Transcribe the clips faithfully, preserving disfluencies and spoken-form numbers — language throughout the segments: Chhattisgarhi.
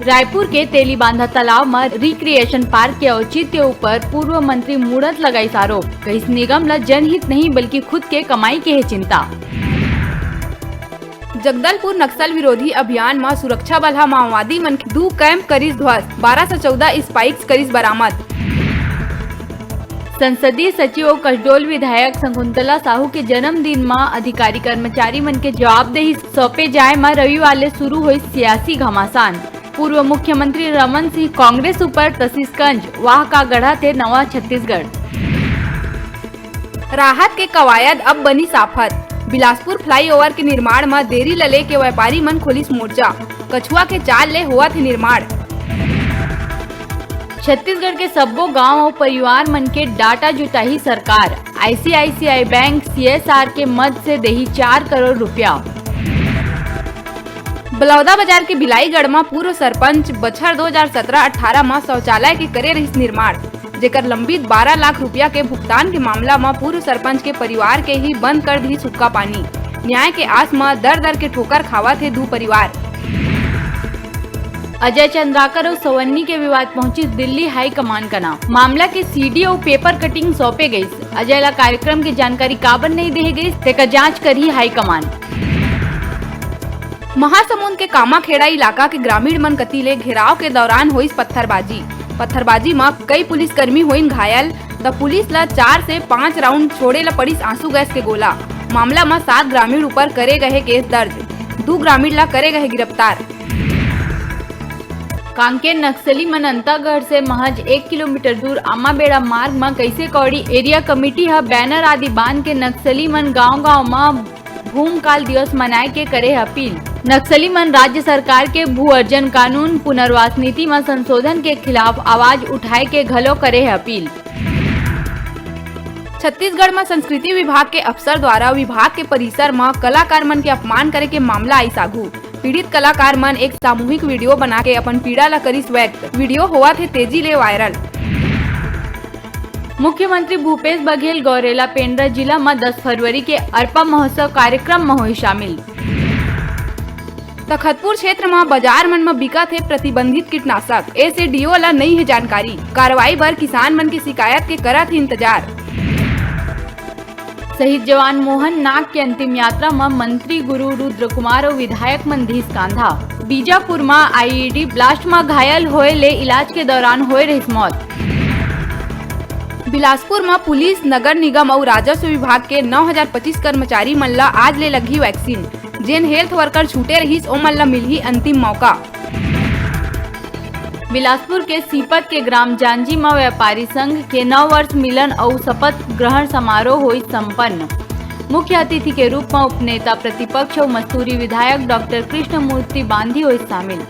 रायपुर के तेलीबांधा तालाब म रिक्रिएशन पार्क के औचित्य ऊपर पूर्व मंत्री मुड़त लगाइस आरोप, कहिस निगम ल जनहित नहीं बल्कि खुद के कमाई के हे चिंता। जगदलपुर नक्सल विरोधी अभियान म सुरक्षा बल ह माओवादी मन के दू कैंप करिस ध्वस्त, बारह सौ चौदह स्पाइक्स करिस बरामद। संसदीय सचिव अउ कसडोल विधायक शकुंतला साहू के जन्मदिन म अधिकारी कर्मचारी मन के जवाबदेही सौंपे जाय म रविवार ले शुरू होइस सियासी घमासान। पूर्व मुख्यमंत्री रमन सिंह कांग्रेस ऊपर तसीसगंज, वाह का गढ़त हे नवा छत्तीसगढ़। राहत के कवायद अब बनिस आफत। बिलासपुर फ्लाईओवर के निर्माण म देरी ल लेके व्यापारी मन खोलिस मोर्चा। कछुआ के चाल ले होवत हे निर्माण। छत्तीसगढ़ के सब्बो गांव अउ परिवार मन के डाटा जुटाही सरकार। आईसीआईसीआई बैंक सीएसआर के मद से देही चार करोड़ रुपया। बलौदा बाजार के बिलाईगढ़ म पूर्व सरपंच बछर दो हज़ार सत्रह अठारह म शौचालय के करे रहिस निर्माण, जेकर लंबित बारह लाख रुपया के भुगतान के मामला म पूर्व सरपंच के परिवार के ही बंद कर दिस हुक्का पानी। न्याय के आस म दर दर के ठोकर खावत हे दू परिवार। अजय चंद्राकर अउ सवन्नी के विवाद पहुंचिस दिल्ली हाई कमान कना। मामला के सीडी अउ पेपर कटिंग सौंपे गइस। अजय ला कार्यक्रम के जानकारी काबर नइ देहे गइस, तेकर जांच करही हाई कमान। महासमुंद के कामाखेड़ा इलाका के ग्रामीण मन कति ले घेराव के दौरान होइस पत्थरबाजी। पत्थरबाजी म कई पुलिसकर्मी होइन घायल, त पुलिस ल चार से पांच राउंड छोड़े ल पड़िस आंसू गैस के गोला। मामला म सात ग्रामीण ऊपर करे गए केस दर्ज, दू ग्रामीण ल करे गए गिरफ्तार। कांकेर नक्सली मन अंतागढ़ से महज एक किलोमीटर दूर आमाबेड़ा मार्ग म कइसे कौड़ी एरिया कमेटी ह बैनर आदि बांध के नक्सली मन गांव-गांव म भूमकाल दिवस मनाए के करे हे अपील। नक्सली मन राज्य सरकार के भू अर्जन कानून, पुनर्वास नीति म संशोधन के खिलाफ आवाज उठाए के घलो करे हे अपील। छत्तीसगढ़ म संस्कृति विभाग के अफसर द्वारा विभाग के परिसर म कलाकार मन के अपमान करे के मामला आइस आघू। पीड़ित कलाकार मन एक सामूहिक वीडियो बना के अपन पीड़ा ल करिस व्यक्त। वीडियो होवत हे तेजी ले वायरल। मुख्यमंत्री भूपेश बघेल गौरेला पेंड्रा जिला म दस फरवरी के अरपा महोत्सव कार्यक्रम म होही शामिल। तखतपुर क्षेत्र म बाजार मन म बिकत हे प्रतिबंधित कीटनाशक, ए से डीओ ल नइ हे जानकारी। कार्रवाई बर किसान मन के शिकायत के करत हे इंतजार। शहीद जवान मोहन नाग के अंतिम यात्रा म मंत्री गुरु रुद्र कुमार अउ विधायक मन दिस कांधा। बीजापुर म आईईडी ब्लास्ट म घायल होए ले इलाज के दौरान होए रहिस मौत। बिलासपुर म पुलिस, नगर निगम अउ राजस्व विभाग के नौ हजार पच्चीस कर्मचारी मन ल आज ले लगही वैक्सीन। जेन हेल्थ वर्कर छूटे रहिस, ओमन ल मिलही अंतिम मौका। बिलासपुर के सीपत के ग्राम जांजी म व्यापारी संघ के नव वर्ष मिलन अउ शपथ ग्रहण समारोह होइस संपन्न। मुख्य अतिथि के रूप म उपनेता प्रतिपक्ष अउ मस्तूरी विधायक डॉक्टर कृष्णमूर्ति बांधी होइस शामिल।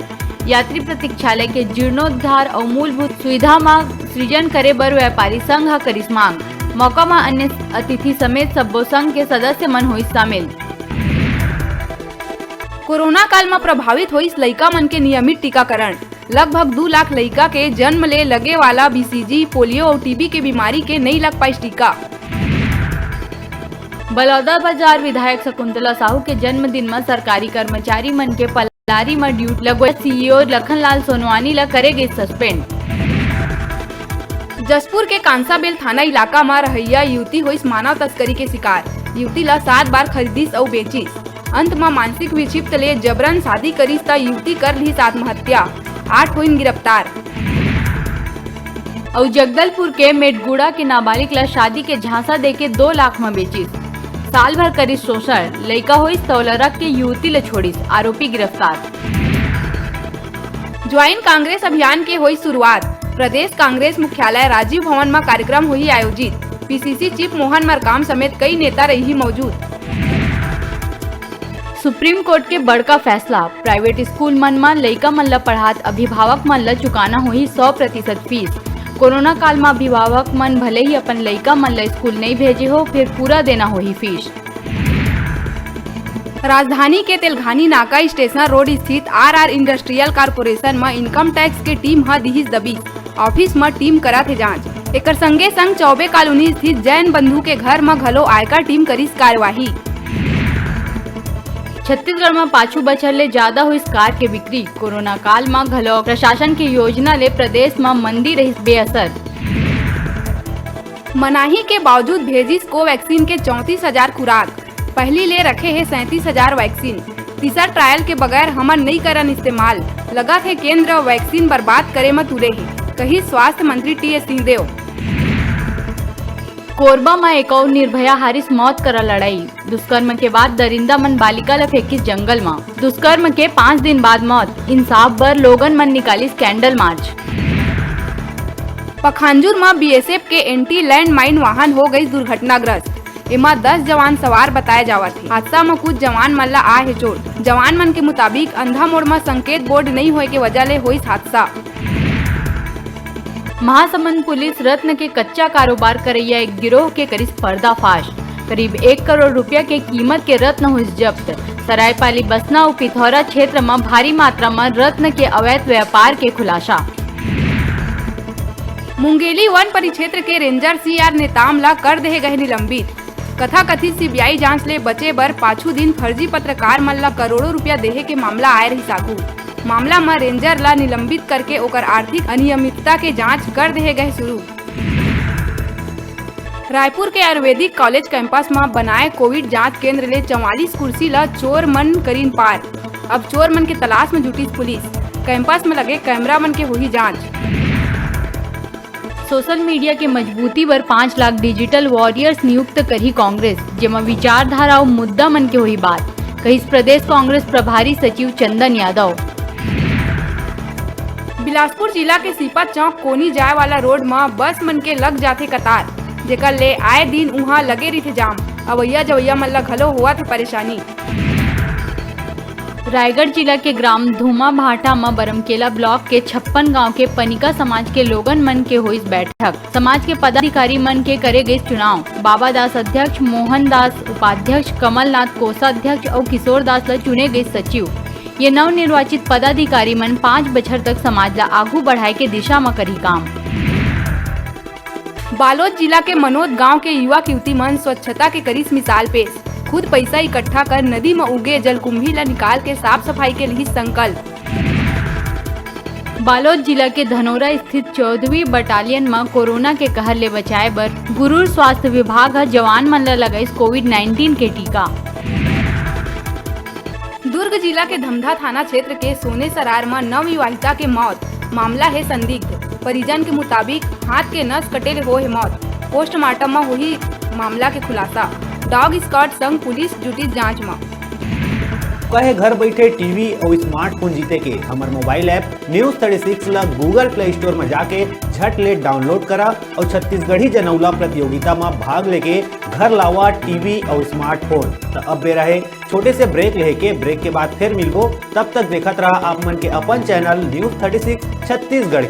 यात्री प्रतीक्षालय के जीर्णोद्धार अउ मूलभूत सुविधा म सृजन करे बर व्यापारी संघ ह करिस मांग। मौका म अन्य अतिथि समेत सब्बो संघ के सदस्य मन होइस शामिल। कोरोना काल म प्रभावित होइस लइका मन के नियमित टीकाकरण। लगभग दू लाख लइका के जन्म ले लगे वाला बीसीजी, पोलियो अउ टीबी के बीमारी के नइ लग पाइस टीका। बलौदाबाजार विधायक शकुंतला साहू के जन्मदिन म सरकारी कर्मचारी मन के पलारी म ड्यूटी लगोए सीईओ लखनलाल सोनवानी ल करे गे सस्पेंड। जशपुर के कांसाबेल थाना इलाका म रहइया युवती होइस मानव तस्करी के शिकार। युवती ल सात बार खरीदिस अउ बेचिस। अंत म मानसिक विक्षिप्त ले जबरन शादी करिस त युवती कर लिस आत्महत्या। आठ होइन गिरफ्तार। अउ जगदलपुर के मेटगुड़ा के नाबालिग ल शादी के झांसा देके दो लाख म बेचिस। साल भर करिस शोषण, लइका होइस त ओला रख के युवती ल छोड़िस, आरोपी गिरफ्तार। ज्वाइन कांग्रेस अभियान के होइस शुरुआत। प्रदेश कांग्रेस मुख्यालय राजीव भवन म कार्यक्रम होही आयोजित। पीसीसी चीफ मोहन मरकाम समेत कई नेता रइही मौजूद। सुप्रीम कोर्ट के बड़का फैसला, प्राइवेट स्कूल मन म लइका मन ल पढ़ात अभिभावक मन ल चुकाना होही सौ प्रतिशत फीस। कोरोना काल म अभिभावक मन भले ही अपन लइका मन ल स्कूल नइ भेजे हो, फेर पूरा देना होही फीस। राजधानी के तेलघानी नाका स्टेशन रोड स्थित आरआर इंडस्ट्रियल कॉरपोरेशन म इनकम टैक्स के टीम ह दिहिस दबिश। ऑफिस म टीम करत हे जांच। एकर संगे संग चौबे कॉलोनी स्थित जैन बंधु के घर म घलो आयकर टीम करिस कार्यवाही। छत्तीसगढ़ म पाछू बछर ले जादा होइस कार के बिक्री। कोरोना काल म घलो प्रशासन के योजना ले प्रदेश म मंदी रहिस बेअसर। मनाही के बावजूद भेजिस कोवैक्सीन के चौंतीस हजार खुराक। पहिली ले रखे हे सैंतीस हजार वैक्सीन। तीसर ट्रायल के बगैर हमन नइ करन इस्तेमाल। लगत हे केंद्र वैक्सीन बर्बाद करे म तुले हे, कहिस स्वास्थ्य मंत्री टीएस सिंहदेव। कोरबा म एक अउ निर्भया हारिस मौत करा लड़ाई। दुष्कर्म के बाद दरिंदा मन बालिका ल फेंकिस जंगल म। दुष्कर्म के पांच दिन बाद मौत। इंसाफ बर लोगन मन निकालिस कैंडल मार्च। पखांजूर म बीएसएफ के एंटी लैंड माइन वाहन हो गइस दुर्घटनाग्रस्त। एमा दस जवान सवार बताए जावत हे। हादसा म कुछ जवान मन ल आए हे चोट। जवान मन के मुताबिक, अंधा मोड़ म संकेत बोर्ड नइ होए के वजह ले होइस हादसा। महासमुंद पुलिस रत्न के कच्चा कारोबार करइया एक गिरोह के करिस पर्दाफाश। करीब एक करोड़ रुपया के कीमत के रत्न होइस जब्त। सरायपाली बसना अउ पिथौरा क्षेत्र म भारी मात्रा म रत्न के अवैध व्यापार के खुलासा। मुंगेली वन परिक्षेत्र के रेंजर सीआर नेताम ला कर देहे गए निलंबित। कथाकथित सीबीआई जांच ले बचे बर पाछू दिन फर्जी पत्रकार मन ला करोड़ों रुपया देहे के मामला आए रहिस आगू। मामला म रेंजर ला निलंबित करके ओकर आर्थिक अनियमितता के जांच कर देहे गए शुरू। रायपुर के आयुर्वेदिक कॉलेज कैंपस म बनाए कोविड जांच केंद्र ले चवालीस कुर्सी ल चोर मन करीन पार। अब चोर मन के तलाश म जुटिस पुलिस। कैंपस म लगे कैमरा मन के होही जांच। सोशल मीडिया के मजबूती बर पाँच लाख डिजिटल वॉरियर्स नियुक्त करही कांग्रेस, जेमा विचारधारा अउ मुद्दा मन के होही बात, कहिस प्रदेश कांग्रेस प्रभारी सचिव चंदन यादव। बिलासपुर जिला के सीपत चौक कोनी जाए वाला रोड म बस मन के लग जाथे कतार, जेकर ले आए दिन उहां लगे रहिथे जाम। अवइया जवइया मन ल घलो होवत हे परेशानी। रायगढ़ जिला के ग्राम धूमा भाटा म बरमकेला ब्लॉक के छप्पन गांव के पनिका समाज के लोगन मन के होइस बैठक। समाज के पदाधिकारी मन के करे गइस चुनाव। बाबा दास अध्यक्ष, मोहन दास उपाध्यक्ष, कमलनाथ कोषाध्यक्ष अउ किशोर दास ल चुने गइस सचिव। ये नवनिर्वाचित पदाधिकारी मन पाँच बछर तक समाज ला आगू बढ़ाए के दिशा म करही काम। बालोद जिला के मनोद गांव के युवक युवती मन स्वच्छता के करिस मिसाल पेश। खुद पइसा इकट्ठा कर नदी म उगे जलकुंभी ला निकाल के साफ सफाई के लिहिस संकल्प। बालोद जिला के धनोरा स्थित चौदहवीं बटालियन म कोरोना के कहर ले बचाए बर गुरूर स्वास्थ्य विभाग ह जवान मन ल लगाइस कोविड नाइनटीन के टीका। दुर्ग जिला के धमधा थाना क्षेत्र के सोने सरार म नवविवाहिता के मौत। मामला हे संदिग्ध। परिजन के मुताबिक हाथ के नस कटे ले होए हे मौत। पोस्टमार्टम म होही मामला के खुलासा। डॉग स्क्वाड संग पुलिस जुटिस जांच म। कहे घर बइठे टीवी अउ स्मार्टफोन जीते के हमर mobile app news thirty six ला Google Play Store म जाके झट ले डाउनलोड करा अउ छत्तीसगढ़ी जनउला प्रतियोगिता म भाग लेके घर लावा टीवी अउ स्मार्टफोन। त अब बेरा हे छोटे से ब्रेक लेहे के। ब्रेक के बाद फिर मिलबो, तब तक देखत रहा आप मन के अपन channel news thirty six Chhattisgarh.